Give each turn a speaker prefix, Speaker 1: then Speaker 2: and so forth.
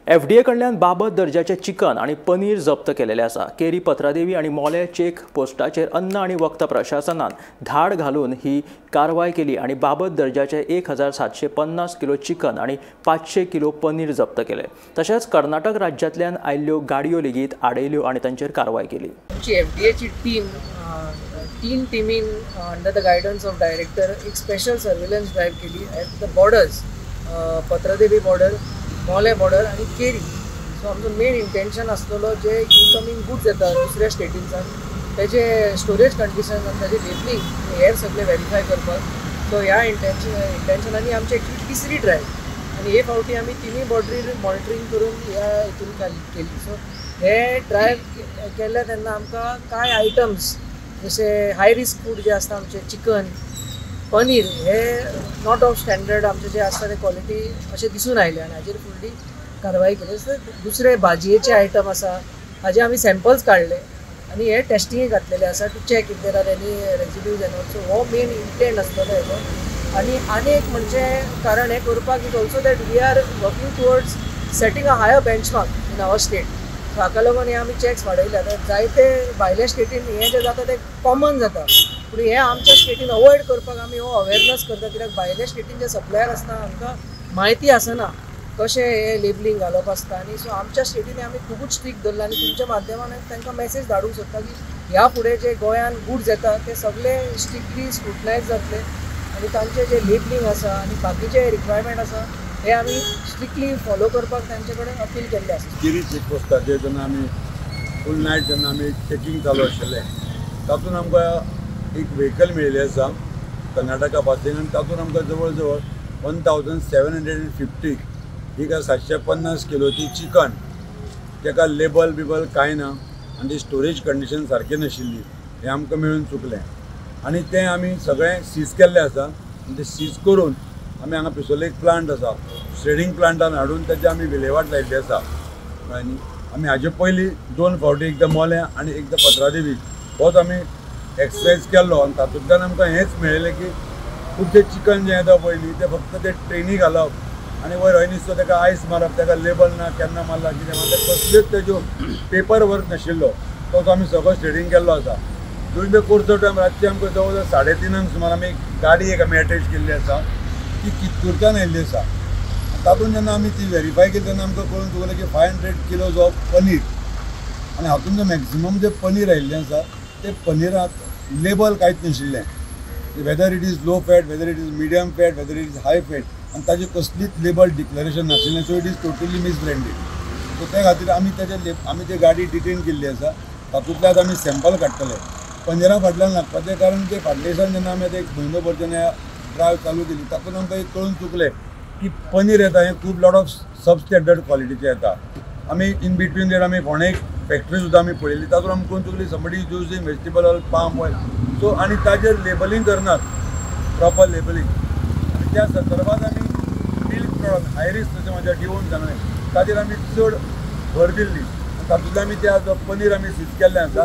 Speaker 1: FDA कडल्यान बाबत दर्जाचे चिकन आनी पनीर जप्त केलेले आसा. केरी पत्रादेवी आनी मोले चेक पोस्टाचेर अन्न आनी वखद प्रशासनान धाड घालून ही कारवाय केली आनी बाबत दर्जाचे 1750 किलो चिकन आनी 500 किलो पनीर जप्त केले. तशेंच कर्नाटक राज्यांतल्यान आयिल्ल्यो गाडयो लेगीत आडयल्यो आनी तांचेर कारवाय केली.
Speaker 2: आमची एफडीएची टीम तीन टिमीन under the guidance of director एक स्पेशल सर्वेलन्स ड्रायव्ह केली at the borders, Patradevi border, Mollem border आनी केरी. सो आमचो मेन इंटेन्शन आसलेलो जे इनकमींग गुड्स येता दुसऱ्या स्टेटींसान तेजे स्टोरेज कंडिशन आनी ताजे लेबलींग हेर सगळे वेरीफाय करपाक. सो ह्या इंटेन्शनांनी आमची एक्चुली तिसरी ड्रायव्ह आनी हे फावटी आमी तिनूय बॉर्डरीर मॉनिटरींग करून ह्या हितून केली. सो हे ड्रायव्ह केल्ले तेन्ना आमकां कांय आयटम्स जशे हाय रिस्क फूड जे आसता आमचे चिकन, पनीर हे not of standard आमचे जे आसता ते क्वॉलिटी अशें दिसून आयले आनी हाजेर फुडली कारवाय केली. दुसरे भाजयेचे आयटम आसा हाजे आमी सॅम्पल्स काडले आनी हे टेस्टिंगेक घातलेले आसा to check if there are any residues and also. हो मेन इंटेंट आसतलो हेजो. आनी आनी एक म्हणजे कारण हें करपाक is also that we are working towards setting a higher benchmark in our state. So हाका लागून हे आमी चॅक्स वाडयले. आतां जायते भायल्या स्टेटीन हें जें जाता तें कॉमन जाता, पूण हें आमच्या स्टेटीन अवॉयड करपाक आमी हो अवेरनस करता, कित्याक भायल्या स्टेटीन जे सप्लायर आसता आमकां म्हायती आसना कशें हें लेबलींग घालप आसता. आनी सो आमच्या स्टेटीन आमी खुबूच स्ट्रिक्ट धरला आनी तुमच्या माध्यमान तांकां मॅसेज धाडूंक सोदता की ह्या फुडें जे गोंयान गुड्स येता ते सगळे स्ट्रिक्टली स्क्रुटनायज जातले आनी तांचें जें लेबलींग आसा आनी बाकीचे रिक्वायरमेंट आसा हे आमी स्ट्रिक्टली फॉलो करपाक तांचे कडेन अपील केल्लें आसा.
Speaker 3: केरी चेक पोस्टाचेर जेन्ना आमी फूल नायट जेन्ना आमी चॅकींग चालू आशिल्लें तातूंत आमकां एक व्हेकल मेळिल्लें आसा कर्नाटका पासिंग आनी तातूंत आमकां जवळ जवळ 1750 ही 750 किलोची चिकन, ताका लेबल बिबल कांय ना आनी ती स्टोरेज कंडिशन सारकें नाशिल्ली, हें आमकां मेळून चुकलें आनी तें आमी सगळें सीज केल्लें आसा. आनी तें सीज करून आमी हांगा पिसोले एक प्लांट आसा, श्रेडींग प्लांटान हाडून ताची आमी विलेवाट लायिल्ली आसा. कळ्ळें न्ही? आमी हाजे पयलीं 2 फावटी, एकदां मोल्यां आनी एकदां पत्रादेवी होच आमी एक्सरसायज केल्लो आनी तातूंतल्यान आमकां हेंच मेळ्ळें की खुबशें चिकन जें येता पयलीं तें फक्त ते ट्रेनी घालप आनी वयर हय नुस्तो ताका आयस मारप, ताका लेबल ना, केन्ना मारला कितें मारला, कसल्योच तेज्यो पेपर वर्क नाशिल्लो, तो आमी सगळो श्रेडींग केल्लो आसा. During the course of time रातचें आमकां जवळ जवळ 3:30 सुमार आमी गाडी एक आमी एटॅच केल्ली आसा ती कित्तूरच्यान आयिल्ली आसा. तातूंत जेन्ना आमी ती वेरीफाय केली तेन्ना आमकां कळून चुकलें की 500 किलोज ऑफ पनीर आनी हातूंत जें मॅक्सिमम जें पनीर आयिल्लें आसा तें पनीराक लेबल कांयच नाशिल्लें, whether it is low fat, whether it is medium fat, whether it is high fat, आनी ताजें कसलीच लेबल डिक्लरेशन नाशिल्लें. So it is totally misbranded. So ते खातीर आमी ताजे आमी ती गाडी डिटेन केल्ली आसा, तातूंतल्यान आमी सॅम्पल काडटले. पनीरा फाटल्यान लागपाचें कारण ते फाटल्या दिसान जेन्ना आमी आतां एक म्हयनो भर जेन्ना ड्रायव्ह चालू केली तातूंत आमकां एक कळून चुकलें की पनीर येता हें खूब लॉट ऑफ सब स्टँडर्ड क्वॉलिटीचें येता. आमी इन बिटवीन that आमी फोंडे एक फॅक्टरी सुद्दां आमी पळयली, तातूंत आमकां कळून चुकली somebody is using vegetable oil, palm oil. So आनी ताजेर लेबलींग करनात, प्रॉपर लेबलींग. आनी त्या संदर्भात आमी मिल्क प्रॉडक्ट हाय रिस्क जशें म्हाज्या डिओन सांगलें ताजेर आमी चड भर दिल्ली आनी तातूंतल्यान आमी ते पनीर आमी सीज केल्लें आसा.